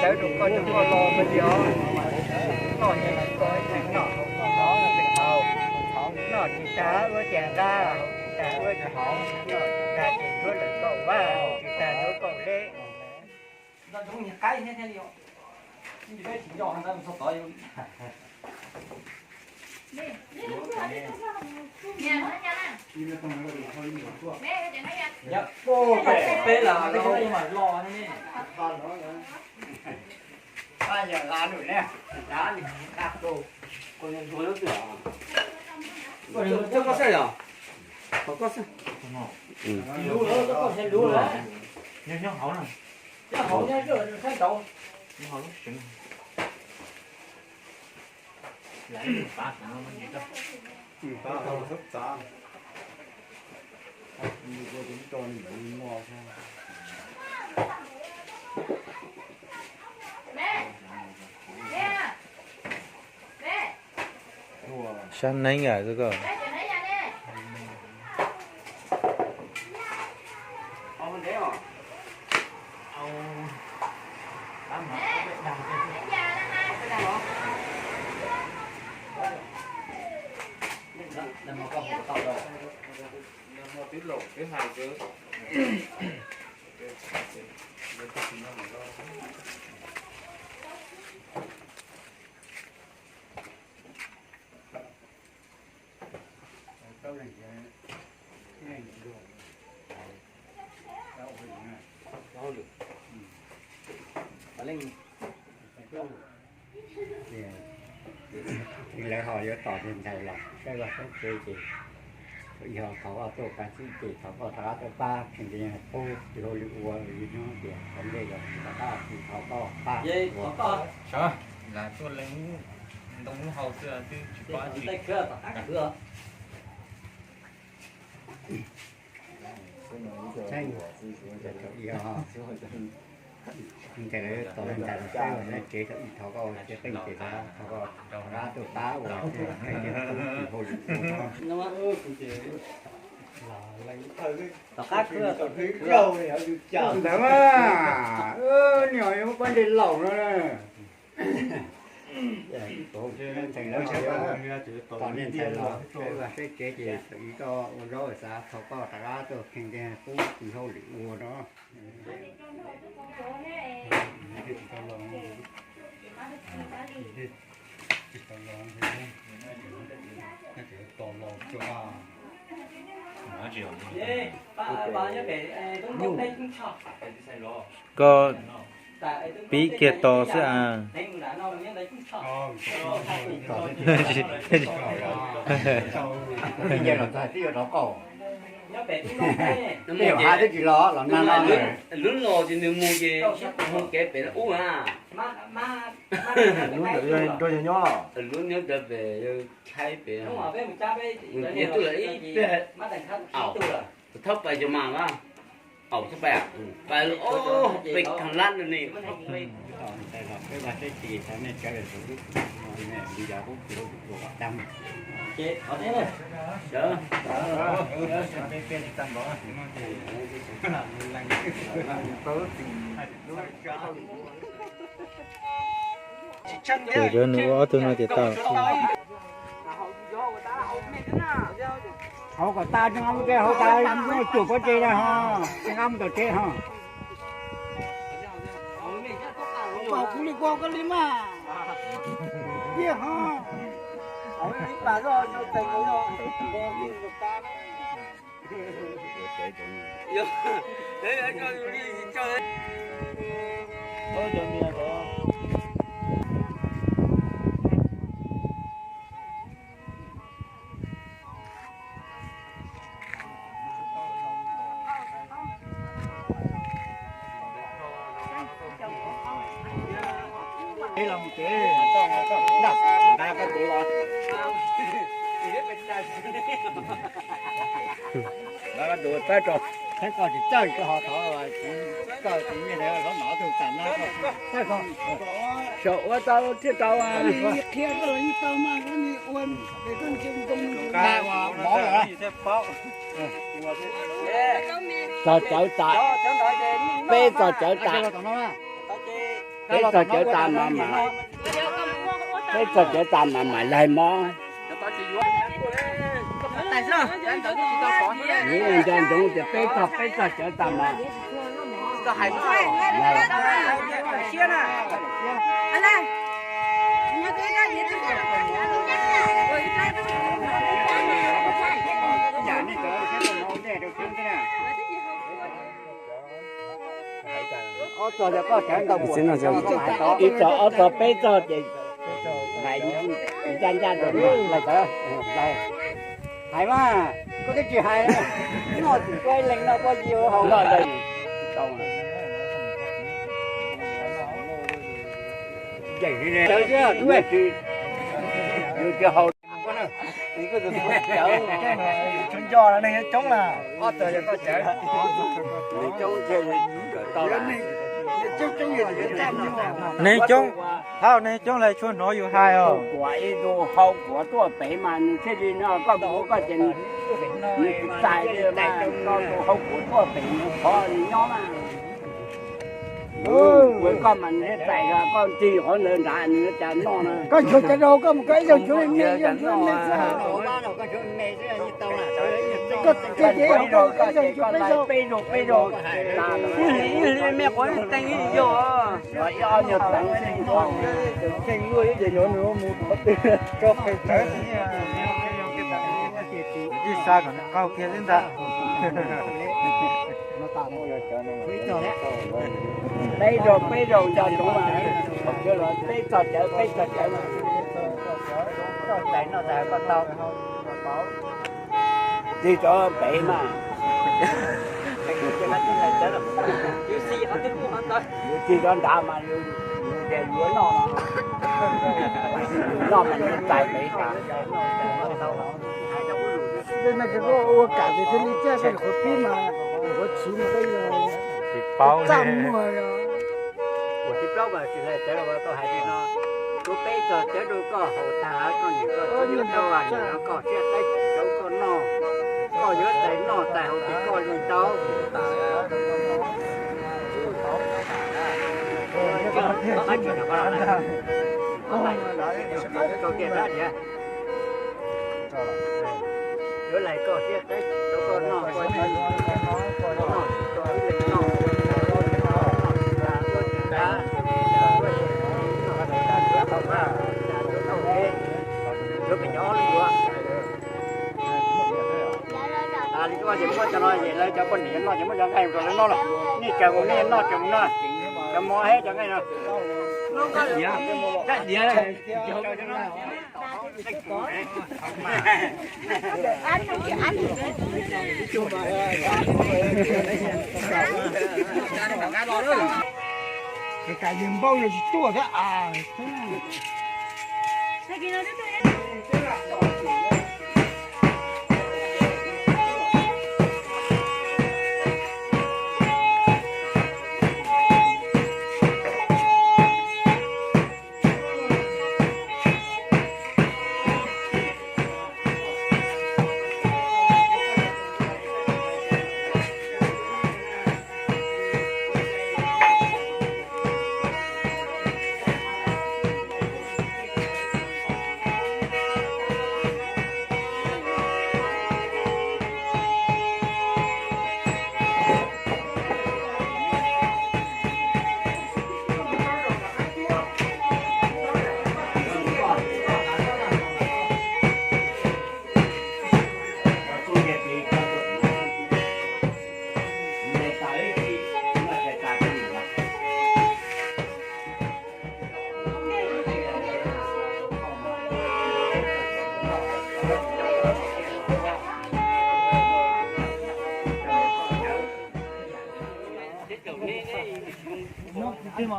Lawv rau koj rau koj los pes tias noj ces lawv koj ib txhij noj, noj tsis tag ua cas nqa, tsis tag ua cas haus, noj tsis tag ces yuav lawv koj vaj, tsis tag yuav koj leb. Peb los los. Koj yog la lum ne, la lum, la lum. Koj yog koj xwb yog? Koj xwb. Lub lawm, koj thiaj lub lawm. Nyob nyob hauv na. Nyob hauv nyob saib nraud. Nyob hauv lub seev. Sab neeb yam xwb koj. Lawv ho yuav tos tus ntxhais los saib vaj saib tsev ces yog thov koj tuaj kav tsij ces thov koj rov qab tuaj pab kheej tias qub tus hauj lwm ua li no tias thov ntej los rov qab tsis thov koj pab ua. Ntoo lub hau xwb twb tsis pab li. Ntxhais lawv tos ntxhais los saib vaj saib tsev thaum ub thov koj ua tsev qeej ces thov koj rov qab tuaj pab ua kheej tias qub tus hauj lwm ua no. Ntawd mas, niam yuav pab ntes laum no na. Ntxhais lawv tos niag ntxhais los saib vaj saib tsev ces thaum ub koj ua zaub xav thov koj rov qab tuaj kheej tias qub tus hauj lwm ua no. Koj pib kiag tos xwb as. Twb nce los txog twb yuav rov qaum. Tej zaum hab twb tsis los los nag no lawm. Lub los ces nws mus ces mus kev pem ub na. Lub ntawd nrog yawg nyob los? Lub nyob ntawd pem yawg Thaib pem. Nws tuaj lawm ib pliag. Aum, thaub pais cov mas mas. Aum, thaub pais, pais pem khav lab no ne. Ces cov nws ua ob tug no ces tau. Hauv kom tas, tseem qab mus tsev, hauv tas, tsuam pob tsev na ho, tseem qab mus tom tsev ho. Kuv li kua koj li mas. Tiag ho. Saum ua tau thiaj tau. Qhia koj los yeej tau mas, koj ntsia ntoo. Txog cawv tas, peb txog cawv tas. Peb txog cawv tas mas mam, peb txog cawv tas mas mam laig mov. Nco ntsoov tias peb txog, peb txog cawv tas mas. Ib txog ob txog peb txog ces hais ncaj ncaj rau lawv. Hais mas, koj twb tsis hais, noj tsis koj ib leeg noj pob zeb haus. Yus tsis haus. Tshuav nco neeg coob na. Neeg coob, thaum neeg coob lawv tshuav hnov yus hais os. Kuam ib tug hau kuav tuaj pem mas nws thiaj li no, koj mus koj ces nws tsis txais li mas koj tus hau kuav tuaj pem nws qhov nws nyob na. Ua koj mas nws thiaj txais, koj tig qhov ntawd nrad nws cas noj na. Koj tshuav cov rau koj mus koj ib zaug tshuav me me, ib zaug tshuav me xwb. Koj tiag tiag koj ib zaug tshuav peb zaug. Ib hli me quav teeb ib zaug. Ib ob nyuag teev xwb. Kheej luaj ib ces yuav nws mus qhov twg tso qees tawv. Ib xa kom nws qaug kiag xwb ntag. Peb zaug peb zaug nco ntsoov mas, peb txog cawv peb txog cawv mas. Tig rov pem mas, yus tig rov nrad mas yus, yus tias yuav noj, noj mas yus txais pem tas. Ua kam ces thiaj li txaj koj nyuam qhuav pib mas, nyuam qhuav chiv mas koj tsis paub txaj muag. Ua tib plaub mas tsis hais cawv los koj hais li no, kuv peb txog cawv rau koj haus tag koj niam koj txiv yuav tau niam koj siab teb rau koj noj, koj yuav txais noj txais haus ces koj li tau. Koj tias dab tias, yuav lais koj siab teb rau koj noj koj noj, koj ib leeg noj, noj tsis tas, noj tsis tas, noj tsis tas, noj tsis tas, noj tsis tas, yuav pem cov ob lub yuav. Tas li koj ces muab cov no es lawv cov poj niam noj ces muab cov nqaij rau lawv noj los. Nej tsaws mus nej noj tsaws mus no. Cov mov thiab cov nqaij no. Kas yawg npauj no tsis tuaj thiab as.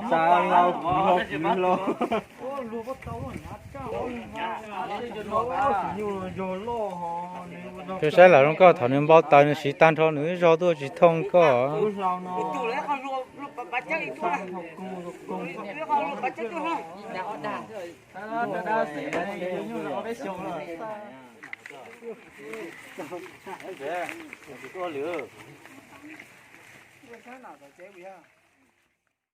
Xa lau kuv lau kuv lau. Tus saib lam zoo nkauj thaum nws npau taws nws siv tag nrho nws ib zog tuaj tsis thooj koj.